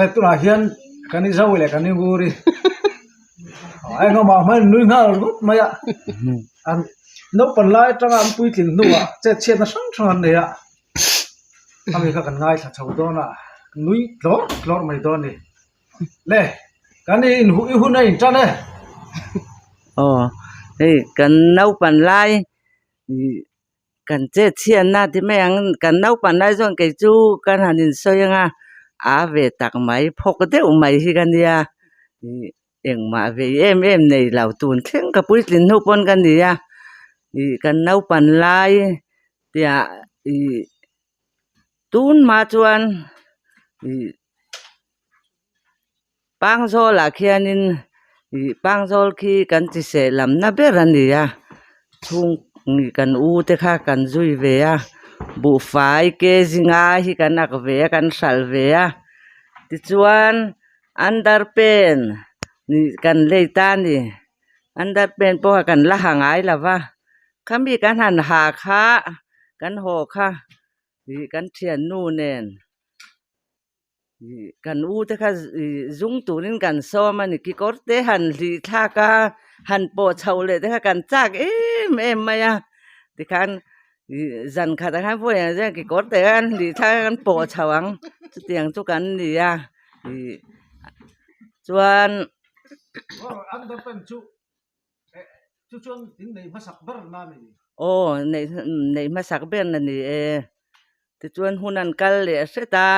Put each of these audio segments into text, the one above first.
Le tunah hian kan i zo leh kan i ngur i engemaw hman nui nghal ringawt mai a an naupang lai atanga an puitling hnuah chet chhiatna hrang hrang an nei a ami kha kan ngaithla chho dawn a nui tlawrh tlawrh mai dawn a ni le kan i inhuh i hun a intan e. Aw hei kan naupang lai ih Kan chet chhiatna ti mai ang, kan naupang lai chuan kei chu kan han insawi anga a ve tak mai, phawk deuh mai hi ka nia ih engmah vei em em nei lo tun thleng ka puitlin hnu pawn ka ni a ih kan naupang lai tiah ih tun hma chuan ih Pangzawlah khianin ih Pangzawl khi kan chi seh lamna ber a ni a chhung kan u te kha kan zui ve a buhfai kg nga hi kan ak ve a kan hralh ve a tichuan underpant ih kan lei ta a ni underpant pawh kha kan la ha ngai lo va khami kan han ha kha kan haw kha ih kan thiannu nen. Kan u te kha zung turin kan sawm a ni kekawr te han hlih thlak a han pawh chhoh leh te kha kan chak em em mai a tikhan ih zan khat ah khan vawi ang zia kekawr te kha an hlih thlak a kan pawh chho ang chutiang chu kan ni a ih chuan. Aw neih neih hmasak ber na ni e tichuan hun an kal leh hret a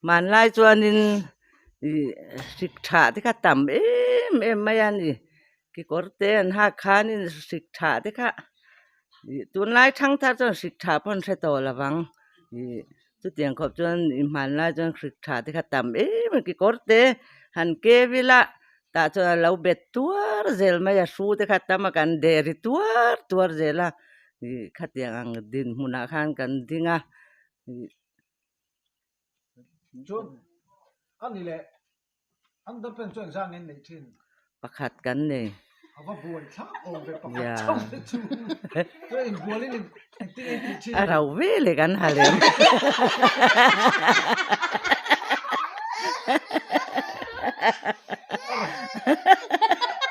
hmanlai chuanin ih hrik thah te kha tam em em mai a ni kekawr te an hak khanin hrik thah te kha ih tunlai thangthar chuan hrik thah pawh an hre tawh lo vang ih chutiang khawp chuan ih hmanlai chuan hrik tha te kha tam em a kekawr te han keu ila tah chuan a lo bet tuar zel mai a hru te kha tam a kan deh ri tuar tuar zel a ih khatiang ang dinhmunah khan kan ding a ih. Chuan a ni leh. Underpant chuan zang in neih thin. Pakhat kan nei. A va buai thlak awm ve pakhat chauh te chu. Chuan inbual in engtin nge tih thin. A rau ve leh kan ha lem.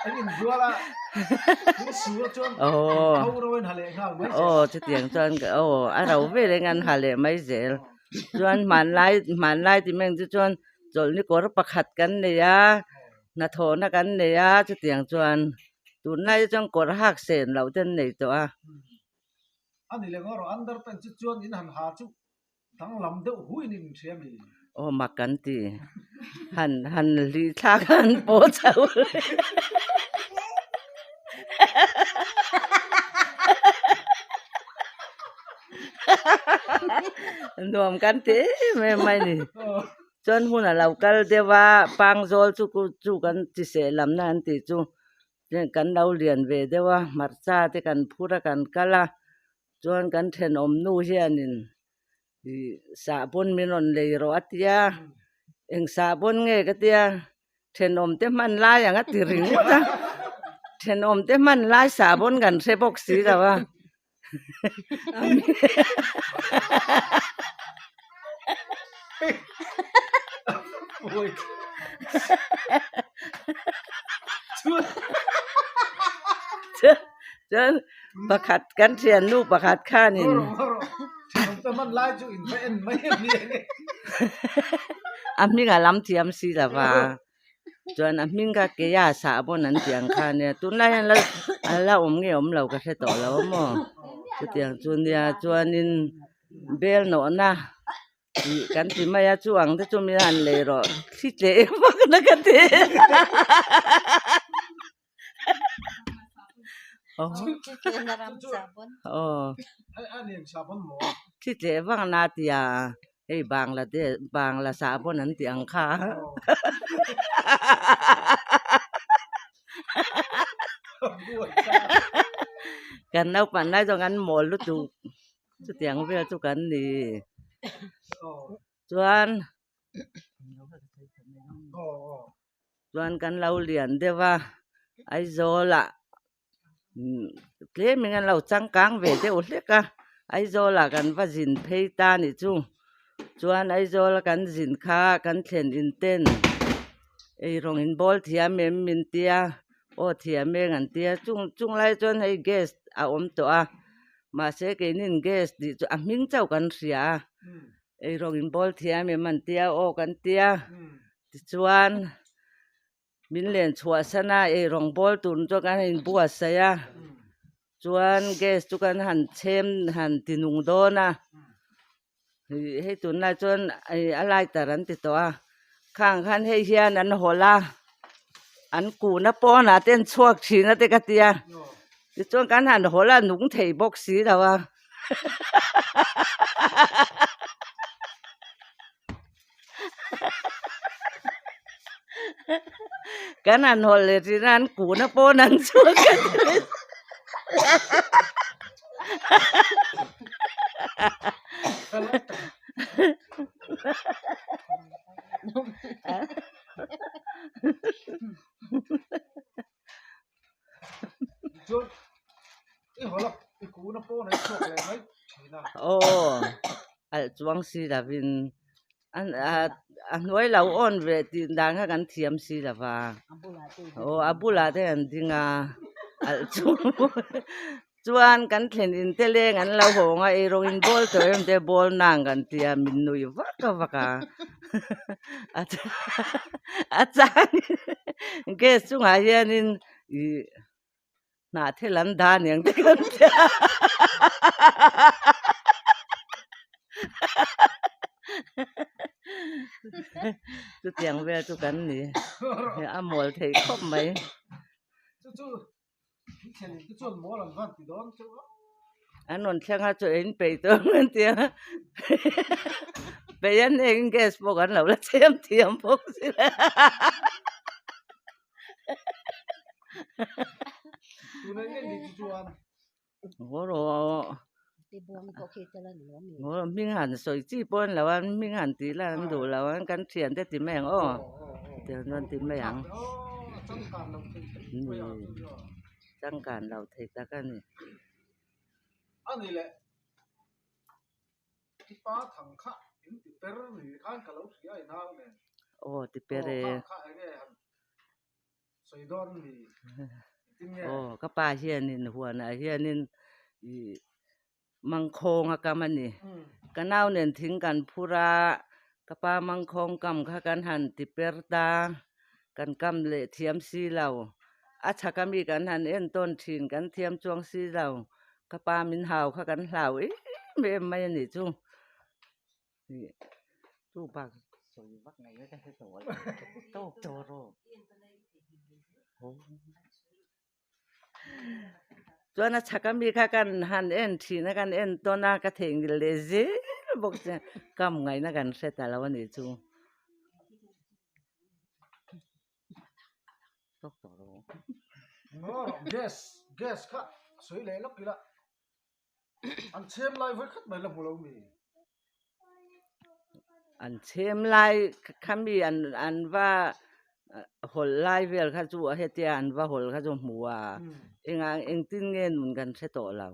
An inbual a in su a chuan tho ro in ha leh nghal mai zel. Aw chutiang chuan aw a rau ve leh kan ha leh mai zel. Chuan hmanlai hmanlai ti mai ang chu chuan chawlhni kawr pakhat kan nei a hnathawhna kan nei a chutiang chuan tunlai te chuan kawr hak sen loh te an nei tawh a. A ni leh ngawr underpant chu chuan in han ha chu danglam deuh huin in hria mi. Aw mak kan ti han han hlih thlak han pawh chho Nuam kan ti em em mai ni. Chuan hun a lo kal deuh a, Pangzawl chu chu kan chi seh lamna an tih chu kan lo lian ve deuh a, hmarcha te kan phur a kan kal a, chuan kan thenawm nu hianin ih sahbawn min rawn lei rawh a tia, eng sahbawn nge ka tia Thenawm te hman lai ang a ti ringawt a, thenawm te hman lai sahbawn kan hre bawk si lo a. Chuan pakhat kan thiannu pakhat khanin a hming a lam thiam si lo va chuan a hming kha keia sahbawn an tih ang kha ania tunlai hian la a la awm nge awm lo ka hre tawh lo a maw chutiang chu nia chuanin bel nawhna Ih kan ti mai a chu ang te chu mi han lei rawh thli tleh em vak na ka ti thli tleh vak na tia hei Bangladesh Bangla sahbawn an tih ang kha. Kan naupang lai chuan kan mawl lutuk. Chutiang vel chu kan ni. Chuan chuan kan lo lian deuh a Aizawlah Tlem in an lo changkang ve deuh hlek a, Aizawl ah kan va zin phei ta a nih chu. Chuan Aizawl a kan zin kha kan thlen in ten eirawng in bawl thiam em min tia, aw thiam eng an tia chung chung lai chuan hei gas a awm tawh a, mahse keinin gas tih chu a hming chauh kan hria a, eirawng in bawl thiam em an tia aw kan tia tichuan. Min len chhuah san a, ei rawng bawl tur chuan kan han inbuatsaih a, chuan gas chu kan han chhem han ti nung dawn a, ih hei tunlai chuan ih a lighter an ti tawh a, khang khan hei hian an hawlh a, an kun a pawnah te an chhuak thin a te ka tia, tichuan kan han hawlh a nung thei bawk si lo a. Kan han hawlh leh thin a an kun a pawn an chhuak a ni. Chuan i hawlh a i kun a pawn an chhuak leh mai thin a. Aw alh chuang si lovin an a hnuai lo awn ve tih dan kha kan thiam si lo va aw a bulah te an ding a alh chu chuan kan thlen in te leng an lo hawng a eirawng in bawl tawh em te bawl nang kan tia min nui vak vak a a chang gas chungah hianin ih hnah thil an dah aniang te kan tia chutiang vel chu kan ni a mawl theih khawp mai. Chu chu An rawn thleng a chaw in peih tawh ang an ti a peih an eng gas pawh kan lo la chhem thiam bawk si lo hming han sawi chi pawh an lo a hming han tih lan an duh lo a kan thian te ti mai ang aw tiang chuan ti mai ang changkan lo thei tak a ni. Aw ti per e. Aw ka pa hianin huanah hianin ih mangkhawng a kam a ni ka nau nen thing kan phur a ka pa mangkhawng kam kha kan han ti per ta kan kam leh thiam si lo a chhak ami kan han en tawn thin kan thiam chuang si lo ka pa min hau kha kan hlau em em mai a nih chu. Chu bak sawi vak ngaih na ka hre tawh lo tawk tawh rawh chuan a chhak ami kha kan han en thin a kan en tawn a ka theihnghilh leh zel bawk che kam ngaihna kan hre ta lo a nih chu tawk tawh rawh gas gas kha sawi leh lawk ila. An chhem lai vawi khat mai la hmu lo mi? An chhem lai kha mi an an va hawlh lai vel kha chu hetia an va hawlh kha chu hmu a enga engtin nge nun kan hre tawh lo.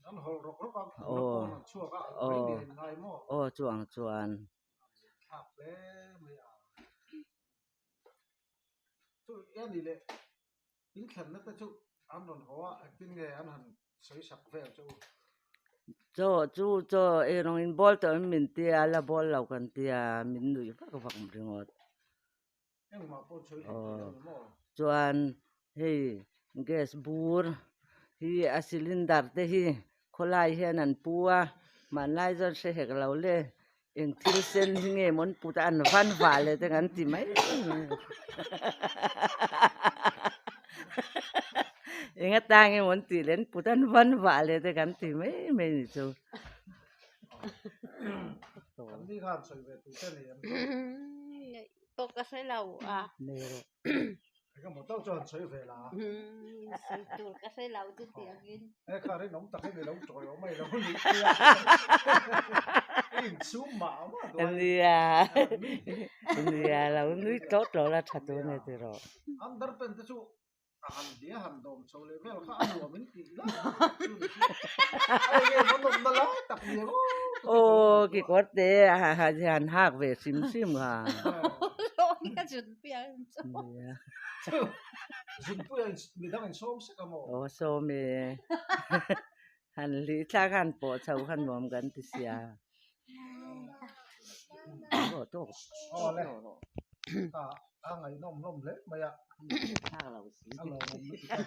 An hawlh rawk rawk a, an pawn an chhuak a, an mai ni ngai maw? Aw chuang chuan. Thlak hle mai a. Chu e ni le. In thlenna te chu an rawn haw a, engtin nge an han sawi sak vel che u? Chaw chu chaw eirawng in bawl tawh em min tia, la bawl lo kan tia, min nuih vak vak ringawt. Engmah pawh sawi hlei thei lo ni maw? Chuan hei gas bur hi a cylinder te hi khawlai hian an pu a, hmanlai chuan hre hek lo le. Eng thil sen hi nge maw an put a an van vah leh te kan ti mai eng atan nge maw an tih leh an put a an van vah leh te kan ti mai mai a ni chu. Pawh ka hre lo a. Engemaw teuh chuan sawi ve la. Sawi tur ka hre lo chu tih angin. He kha rinawm tak hi ni lo tawi awm mai lo ni tia. I insum mah mah duai. Nia. Nia lo nui tlawt tlawt la tha tur a ni tiraw. Underpant te chu. A han bia han dawm chho leh vel kha a nuam in tih lai tak chu ni si. A enge maw nawmna lai tak ni ang aw. Aw kekawr te han hak ve hrim hrim kha. Zunpuia midang in sawm sek a maw? Aw sawm e. Han hlih thlak han pawh chho kha nuam kan ti sia. Aw le. A ngaihnawm hlawm hle mai a. A lawmawm lutuk a.